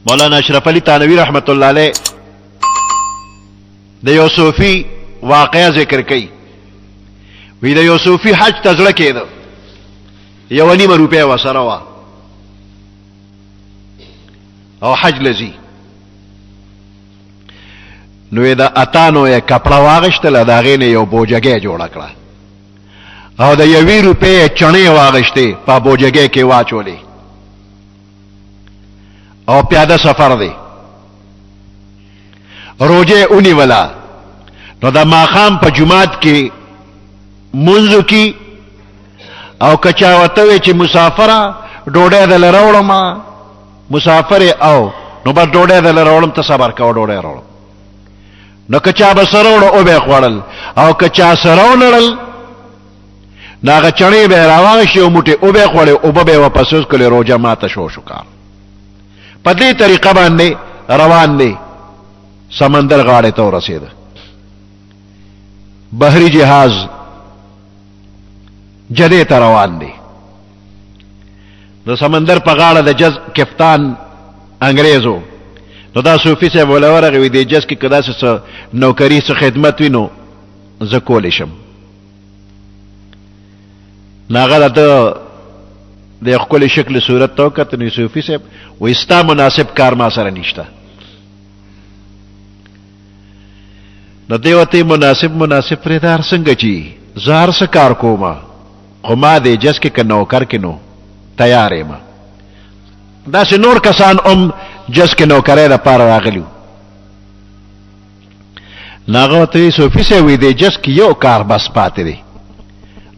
مولانا اشرف علي تانوي رحمت الله علیه د یو صوفي واقعا ذکر کړي. وی د یو صوفي حج ته زړه کېده، یوه نیمه روپۍ ورسره وه او حج لذي. نو یې د اتانو یې کپړه واغشتله، د هغې نه یو بوجګی جوړه کړه او د یوې روپۍ یې چڼې واغشتې، په بوجګی کې واچولې او پیاده سفر دی. روژه ونیوله، نو د ماښام په جومات کې مونځ وکړي او که چا ورته ووایي چې مسافره ډوډۍ دله راوړم، مسافر او نو بس ډوډۍ دله راوړم، ته صبر کوه ډوډۍ راوړم. نو که چا به څه راوړه وبه یې خوړل، او که چا څه راونړل نو هغه چڼې به یې راواخیستې یو موټی وبه یې خوړې، اوبه به یې واپس وڅکلې، روژه ماته شو شو کار. په دې طریقه باندې روان دی، سمندر غاړې ته ورسېده. بحري جهاز جدې ته روان دی. د سمندر په غاړه د جز کپتان انګریزو، نو دا صوفي صاحب ولا ورغی، وی د جز کې کدا څه نوکری څه خدمت وینو زه کولی شم. ناغه د د خپل شکل صورت ته وکتل، نو صوفي صاحب وی ستا مناسب کار ما سره نشته. نو دی ورته مناسب مناسب پرېدار څنګه چی زه هر څه کار کوم، خو ما دې جس کې که نوکر کې نو تیار یم. داسې نور کسان هم جس کې نوکرۍ دپاره راغلي وو. نو هغه ورته وایي صوفي صاحب وایي دې جس کې یو کار بس پاتې دی،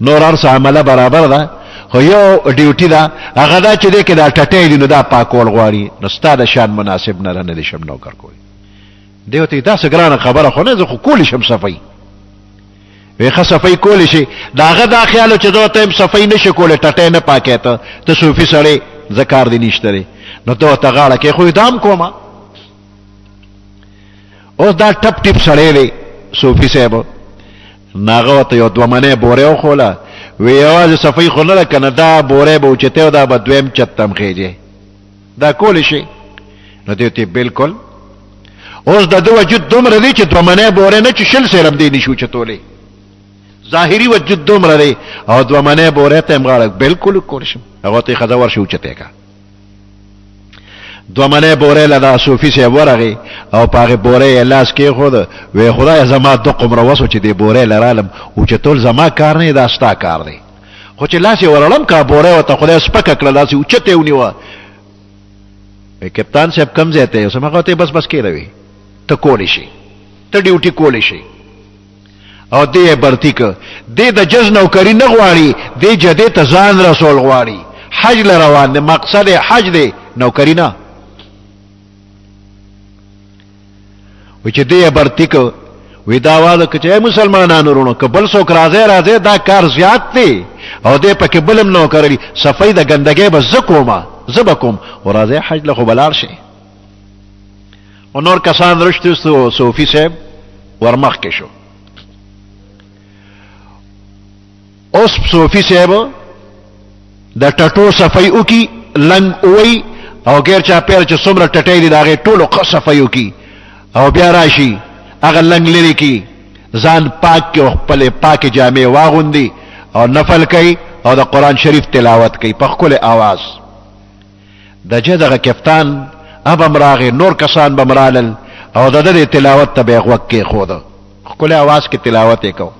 نور هر څه عمله برابر ده، خو یو ډیوټي ده، هغه دا چې دې کې دا ټټی دي نو دا پاکول غواړي، نو ستا د شان مناسب نه ده، نه دې شم نوکر کولی. دی ورته داسې ګرانه خبره خو نه، زه خو کولی شم صفایي. وی ښه صفایي کولی شي. د هغه دا خیال چې زه ورته یم صفایي نه شي کولی، ټټی نه پاکوې، ته ته صوفي سړی، زه کار دې نشته دی. نو ته ورته غاړه کې خو یې دا هم کومه. اوس دا ټپ ټیپ سړی دی صوفي صاحب، نو هغه ورته یو دوه منې بورې وښوله، وی یوازې صفایي خو نه ده که نه، دا بورې به اوچتې او دا به دویم چت ته هم خېژې، دا کولی شي. نو دی ته بالکل. اوس د ده وجود دومره دی چې دوه منې بورې نه چې 20 سېره هم دی نشي اوچتولی، ظاهري وجود دومره دی او دوه منې بورې ته هم غاړه بالکل کولی شم. هغه ته یې ښځه ورشي اوچتې که. دوه منې بورې له دا صوفي صاحب ورغی او په هغې بورې یې لاس کېښود، وی خدای زما دقومره وسو چې دې بورې له رالم اوچتول زما کار نه، دا ستا کار دی. خو چې لاس یې ورړم کا بورې ورته خدای سپکه کړه، لاس یې اوچته ونیوه. وی کپتان صاحب کم ځای ته یې اوسم؟ هغه ته بس بس کېده، وی ته کولی شي، ته ډیوټي کولی شي. او دې یې برتی که دې د جز نوکری نه غواړي، دې جدې ته ځان رسول غواړي، حج له روان دی، مقصد یې حج دی، نوکری نه. و چې دې یې برتی که وی دا واده که چې مسلمانانو وروڼو که بل څوک راځی راځی، دا کار زیات دی او دې پکې بل هم نوکر وي، صفایي د ګندګۍ به زه کوم، زه به کوم، خو راځی حج له خو به لاړ شئ. او نور کسان رشتي صوفي صاحب ورمخکې شو. اوس صوفي صاحب د ټټو صفای وکي، لنګ وای او غیر چا پیر چې څومره ټټې دي د هغې ټولو ښه صفای وکي او بیا راشي هغه لنګ لرې کي، ځان پاک کړي او خپلې پاکې جامې واغوندي او نفل کوي او د قرآن شریف تلاوت کوي په ښکلې آواز. د جه دغه کپتان اب هم راغی، نور کسان به هم رالل او د ده دې تلاوت ته به یې غوږ کېښوده، ښکلی اواز کې تلاوت یې کو.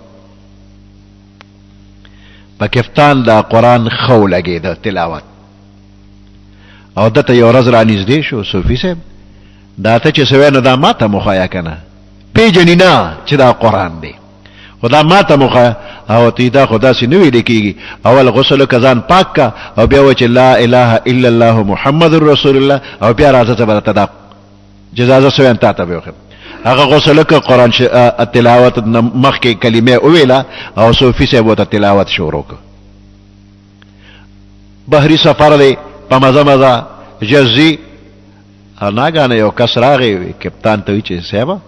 په کپتان دا قرآن ښه ولګېده تلاوت، او ده ته یو ورځ رانږدې شو، صوفي صاحب دا ته چې څه وایې نو دا ما ته هم وښایه که نه، پېژني نه چې دا قرآن دی، خو دا ماته مخه او تی دا خو داسې نه ویل کیږي، اول غسل وکړه ځان پاک کا او بیا وایه چې لا اله الا الله محمد رسول الله، او بیا راځه زه به درته دا جزازه څه وایم تاته به وښیم. هغه غسل وکړه، قرآن تلاوت نه مخکې کلمه وویله او صوفي صاحب ورته تلاوت شروع کړ. بحري سفر دی په مزه مزه جزي، ناګانه یو کس راغی کپتان ته وی چې صاحب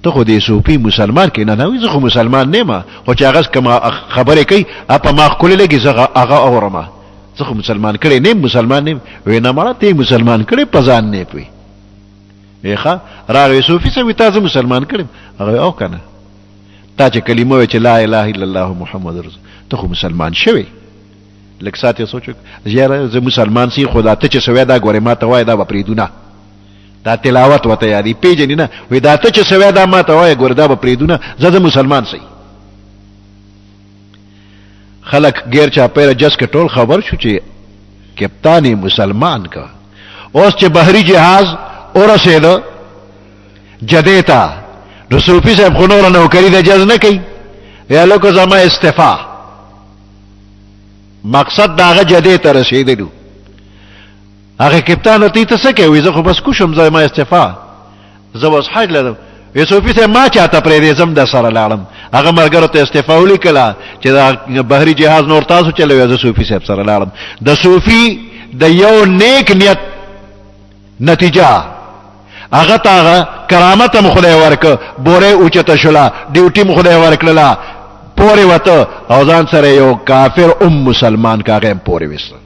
ته خو دې صوفي مسلمان کې نه نه وي، زه خو مسلمان نه یم، خو چې هغه کومه خبرې کوي په ما ښکلې لګي، زه هغه اورم، زه خو مسلمان کړی نه یم، مسلمان نه یم. وی نه مړه ته یې مسلمان کړی په ځان نه پوي. ښه راغی صوفي صاحب تا زه مسلمان کړم. هغه او کنه تا چې کلمه وې چې لا اله الا الله محمد رسول، ته خو مسلمان شوې. لږ ساعت یې سوچ وکړ، یاره زه مسلمان سي خو دا ته چې څه وایې دا ګورې ما ته وایې، دا به پرېږدو نه. دا تلاوت ورته یادي پېژني نه، وایي دا ته چې څه وایې دا ما ته وایې، ګورې دا به پرېږدو نه، زه مسلمان سي. خلک غیر چاپېره جس کې ټول خبر شو چې کپتان یې مسلمان که. اوس چې بحري جهاز ورسېده جدې ته، نو صوفي صاحب خو نوره نوکري د جز نه کوي، یا لکه زما استعفا. مقصد د هغه جدې ته رسېدلو. هغه کپتان ته ته څه کوي؟ زه خو بس کوشم، زه ما استعفا، زه اوس حج لرم. وی صوفي صاحب ما چاته پرېږدې، زم د سره لاړم. هغه ملګرو ته استعفا ولیکله چې دا بحري جهاز نور تاسو چلوئ، زه صوفي صاحب سره لاړم. د صوفي د یو نیک نیت نتیجه هغه ته هغه کرامت هم خدای ورک، بوره اوچته شوله، ډیوټي هم خدای ورکړله، پورې وته او ځان سره یو کافر ام مسلمان که هغه هم پورې وسته.